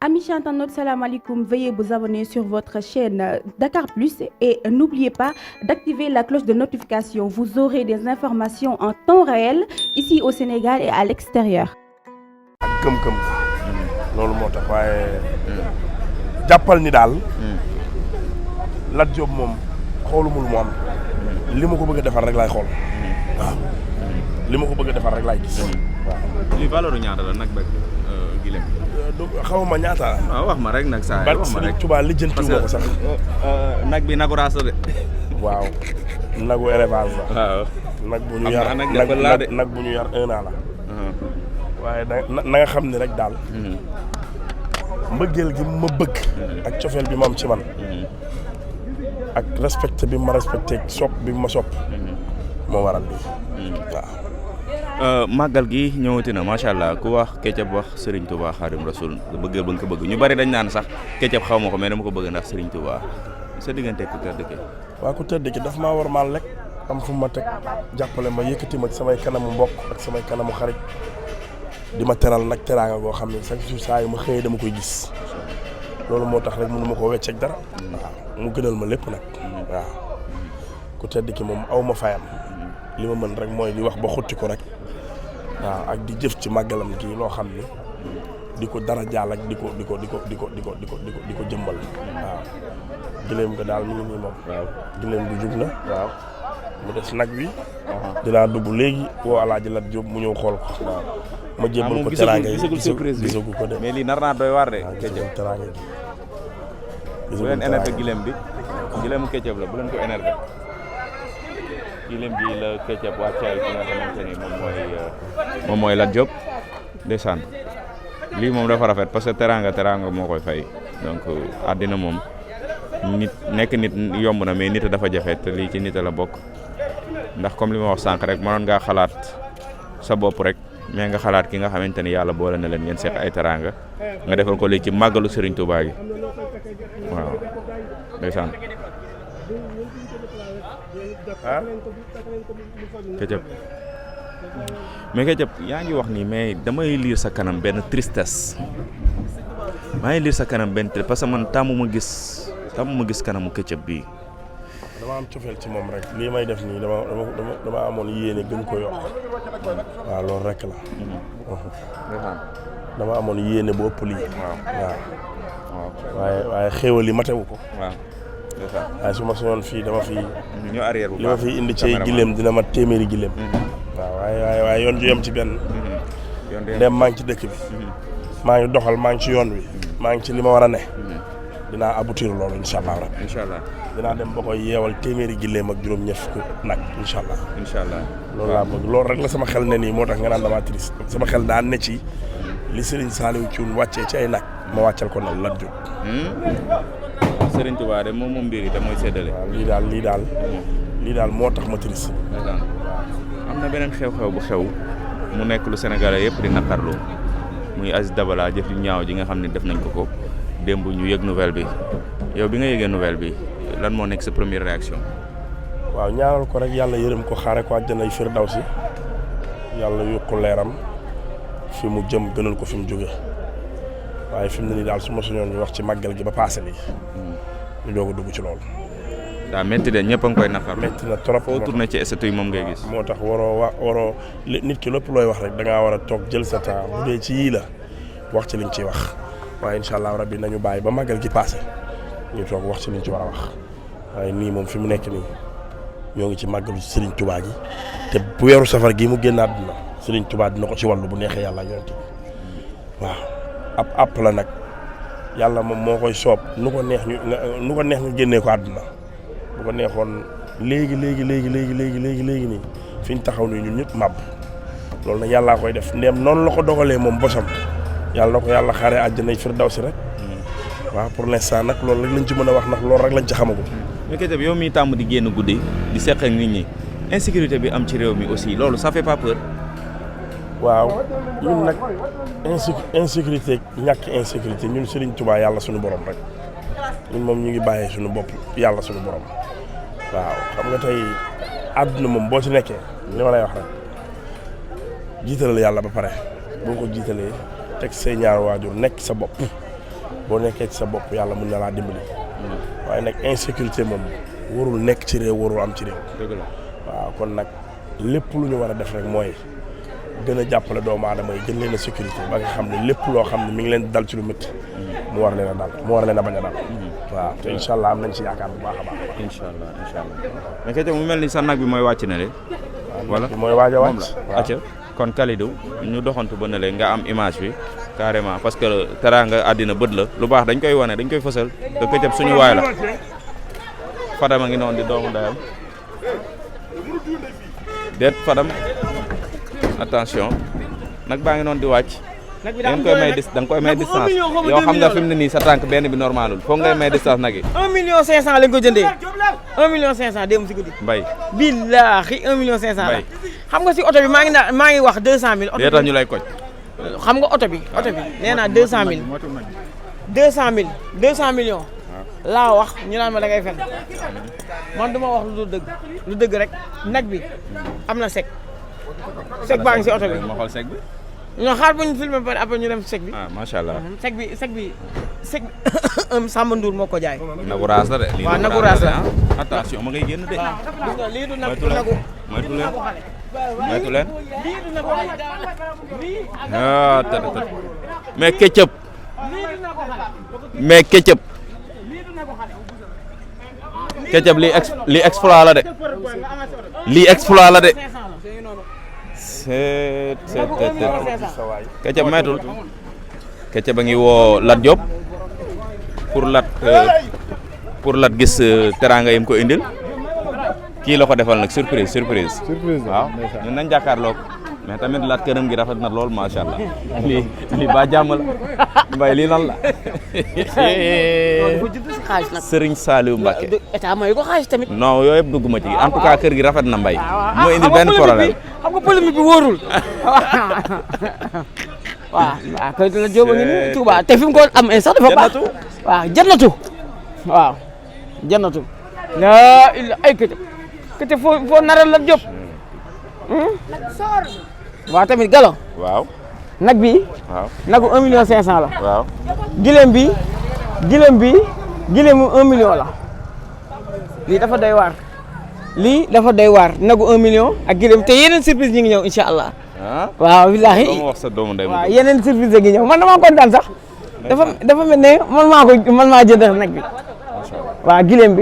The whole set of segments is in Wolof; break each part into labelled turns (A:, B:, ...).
A: Amis internautes, salam alaikum. Veuillez vous abonner sur votre chaîne Dakar Plus et n'oubliez pas d'activer la cloche de notification. Vous aurez des informations en temps réel ici au Sénégal et à l'extérieur.
B: ak gëm-gëm loolu moo tax waaye jàppal ni daal Lat Diop moom xoolumul mu am li ma ko bëgg a defar rek laay xool waaw li ma ko bëgg a defar rek laay gis waaw.
C: li valeur ñaata la nag bëgg gilem
B: xaw ma ñaata la.
C: waaw wax ma rek nag saa wax ma rek
B: Tuubaa lijjanti moo ko sax.
C: nag bi nagu raas la de.
B: waaw nagu élevage la.
C: waaw
B: nag bu ñu yar nag bu ñu yar 1 an la. waaye na nga xam ne rek daal. mbëggeel gi ma bëgg. ak cofeel bi ma am ci man. ak respecté bi ma respecté sopp bi ma sopp. moo waral lii waaw.
C: màggal gi ñëwati na macha allah ku wax Ketchup wax Serigne Touba Xaadim Rasul bëggee ba nga ko bëgg ñu bari dañ naan sax Ketchup xaw ma ko mais dama ko bëgg ndax Serigne Touba sa diggante ku tëdd ki. waaw
B: ku tëdd ki daf maa war maal rek am fu ma teg jàppale ma yëkkati ma samay kanamu mbokk ak samay kanamu xarit di ma teral nag teraanga goo xam ne chaque jour saa yu ma xëyee dama koy gis loolu moo tax rek mënu ma koo wecceeg dara. waaw mu gënal ma lépp nag. waaw ku tëdd ki moom aw ma fayam. li ma mën rek mooy di wax ba xutti ko rek. waaw ak di jëf ci màggalam gi loo xam ne di ko dara jaal ak di ko jëmbal. waaw gileem nga daal mi ngi nii moom. waaw gileem bi jug na. waaw mu des nag wi. dinaa dugg léegi woo Alaaji Lat Diop mu ñëw xool ko. waaw ma jébbal ko teraanga yi gisagu ko de.
C: mais lii nar naa doy waar de.
B: gisagu teraanga gi.
C: bu leen énervé gileem bi gileemu Ketchup la bu leen ko énervé. gileem bi la Ketchup wàcceel ki nga xamante ni moom mooy Lat Diop ndeysaan lii moom dafa rafet parce que teraanga moo koy fay donc àddina moom nit nekk nit yomb na mais nit dafa jafe te lii ci nit la bokk ndax comme li ma wax sànq rek mënoon ngaa xalaat sa bopp rek mais nga xalaat ki nga xamante ni yàlla boole na leen ngeen seq ay teraanga nga defal ko léegi ci màggalu Serigne Touba gi waaw ndeysaan. Ketchup mais Ketchup yaa ngi wax nii mais damay lire sa kanam benn tristesse maa ngi lire sa kanam benn tristesse parce que man tàmmu ma gis kanamu Ketchup bii.
B: dama am cofeel ci moom rek lii may def nii dama amoon yéene gën ko yokk waaw loolu rek la. dama amoon yéene bu ëpp lii. waaw waaye xéewal yi matewu ko. waaye su ma soñoon fii dama fi ñu arrière bu baax li ma fi indi ci gileem dina mat téeméeri gileem. waaw waaye yoon ju yem ci benn. dem maa ngi ci dëkk bi. maa ngi doxal maa ngi ci yoon wi. maa ngi ci li ma war a ne. dinaa aboutir loolu incha allah rabbi.
C: incha allah
B: dinaa dem ba koy yeewal téeméeri gileem ak juróom-ñett fukk nag incha allah.
C: incha allah
B: loolu laa bëgg loolu rek la sama xel ne nii moo tax nga naan damaa triste sama xel daan ne ci li Serigne Saliou Thioune wàccee ci ay nag ma wàccal ko nag Lat Diop.
C: Serigne Touba de moom mbir yi te mooy séddale.
B: waaw lii daal moo tax ma triste.
C: am na beneen xew-xew bu xew mu nekk lu Sénégalais yëpp di naqarlu muy Aziz Dabala jëf yu ñaaw ji nga xam ne def nañ ko démb ñu yëg nouvelle bi yow bi nga yëgee nouvelle bi lan moo nekk sa première réaction.
B: waaw ñaanal ko rek yàlla yërëm ko xaare ko àjjanay firdawsi yàlla yokku leeram fi mu jëm gënal ko fi mu jóge waaye fi mu ne nii daal su ma soñoon ñu wax ci màggal gi ba paase lii ñu doog a dugg ci loolu.
C: daa métti de ñëpp a ngi koy naqar.
B: métti na trop
C: foo tourné ci statut yi moom ngay gis.
B: moo tax waroo nit ki lépp looy wax rek da ngaa war a toog jël sa temps bu dee ci yii la wax ci liñ ciy wax waaye incha allah rabbi nañu bàyyi ba màggal gi paase ñu toog wax ci liñ ci war a wax waaye nii moom fi mu nekk nii ñoo ngi ci màggalu Serigne Touba gi te bu weeru safar gi mu génn àdduna Serigne Touba dina ko ci wàllu bu neexee yàlla yonent bi waaw ab àpp la nag yàlla moom moo koy soob nu ko neex nga génnee ko àdduna bu ko neexoon léegi nii fi ñu taxaw nii ñun ñëpp màbb loolu nag yàllaa koy def ndéem noonu la ko dogalee moom bosam yàlla na ko yàlla xaaree àjjana firdawsi rek. waaw pour l'instant nag loolu rek lañ ci mën a wax ndax loolu rek lañ ci xamagum.
C: mais Ketchup yow miy tàmm di génn guddi di seq ak nit ñi insécurité bi am ci réew mi aussi loolu ça fait pas peur.
B: waaw ñun nag insécurité ñàkk insécurité ñun Serigne Touba yàlla suñu borom rek ñun moom ñu ngi bàyyee suñu bopp yàlla suñu borom waaw xam nga tey àdduna moom boo ci nekkee li ma lay wax rek jiitalal yàlla ba pare boo ko jiitalee teg say ñaar waajur nekk sa bopp boo nekkee ci sa bopp yàlla mën na laa dimbali. waaye nag insécurité moom warul nekk ci réew warul am ci réew.
C: dëgg la
B: waaw kon nag lépp lu ñu war a def rek mooy gën a jàppale doomu aadama yi gën leen a sécurité ba nga xam ne lépp loo xam ne mi ngi leen dal ci lu métti. mu war leen a dal mu war leen a bañ a dal. waaw te incha allah am nañ ci yaakaar bu baax a baax.
C: incha allah mais Ketchup mu mel ni sa nag bi mooy wàcc na le.
B: wala mooy waaj a wàcc.
C: acca kon Kalidou ñu doxantu ba ne le nga am image bi carrément parce que teraanga àddina bët la lu baax dañ koy wane dañ koy fësal te Ketchup suñu waay la. Fadam a ngi noonu di doomu ndeyam déet Fadam attention nag baa ngi noonu di wàcc.
D: nag bi
C: da nga koy may da nga koy may distance yow xam nga fi mu ne nii sa tànk benn bi normalul foog ngay may distance nag yi.
D: 1 million 500 lañ ko jëndee 1 million 500 démb si guddi.
C: Mbaye
D: billaahi 1 million 500 la.
C: Mbaye
D: xam nga si oto bi maa ngi wax 200000. oto bi
C: dee tax ñu lay koj.
D: xam nga oto bi nee naa 200000. 200 millions. laa wax ñu naan ma da ngay fen man duma wax lu dëgg rek nag bi am na sec baa ngi si oto bi
C: ma xool sec bi.
D: ñoo xaar bu ñu filmé ba pare après ñu dem sec bi.
C: ah macha allah.
D: sec bi Samba Ndour moo ko jaay.
C: nagu raas la de.
D: waaw nagu raas la
C: attention ma ngay génn de.
D: waaw lii du nagu
C: moytu leen ah tët mais Ketchup lii exploit la de lii exploit la de. Ketchup maytul Ketchup a ngi woo Lat Diop pour Lat gis teraanga yim ko indil kii la ko defal nag surprise waaw ñun nañ jàkkaarloog mais tamit Lat këram gi rafet na lool macha allah lii ba jàmm la Mbaye lii lan la.
D: dafa judd si xaalis nag.
C: Serigne Saliou Mbacké.
D: état may ko xaalis tamit.
C: non yooyu yëpp dugguma ci en tout cas kër gi rafet na Mbaye. moo indi benn problème
D: xam nga polémique bi wóorul. waaw kay la Diop a ngi nii Touba te fi mu ko am sax dafa baax. waaw jannatu. laa illa ay Ketchup foo naral la Diop. waaw tamit Galo.
C: waaw.
D: nag bi
C: waaw
D: nagu 1 million 500 la.
C: waaw.
D: gileem mu 1 million la. lii dafa doy waar. nagu 1 million ak gileem te yeneen surprise ñi ngi ñëw incha allah. waaw billahi
C: doo ma wax sa doomu ndey
D: waaw yeneen surprise gi ñëw man damaa kontaan sax. dafa mel ne man maa jënd nag bi. waaw gileem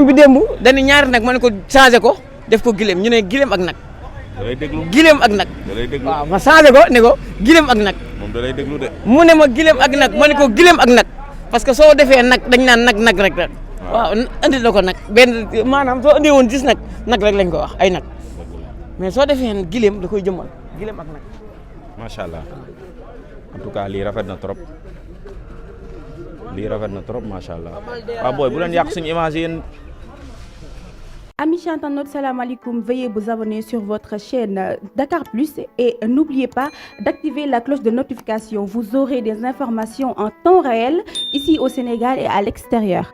D: bi démb dañu ñaari nag ma ne ko changé ko def ko gileem ñu ne gileem ak nag.
C: da lay déglu
D: gileem ak nag.
C: da lay déglu
D: waaw ma changé ko ne ko gileem ak nag.
C: moom da lay déglu de.
D: mu ne ma gileem ak nag ma ne ko gileem ak nag parce que soo defee nag dañ naan nag rek. waaw andi la ko nag benn maanaam soo andee woon 10 nag rek lañ ko wax ay nag mais soo defee gileem da koy jëmmal gileem ak nag.
C: macha allah en tout cas lii rafet na trop macha allah waaw booy bu leen yàq suñu image yéen.
A: Amis internautes, salam alaikum. Veuillez vous abonner sur votre chaîne Dakar Plus et n'oubliez pas d'activer la cloche de notification. Vous aurez des informations en temps réel ici au Sénégal et à l'extérieur.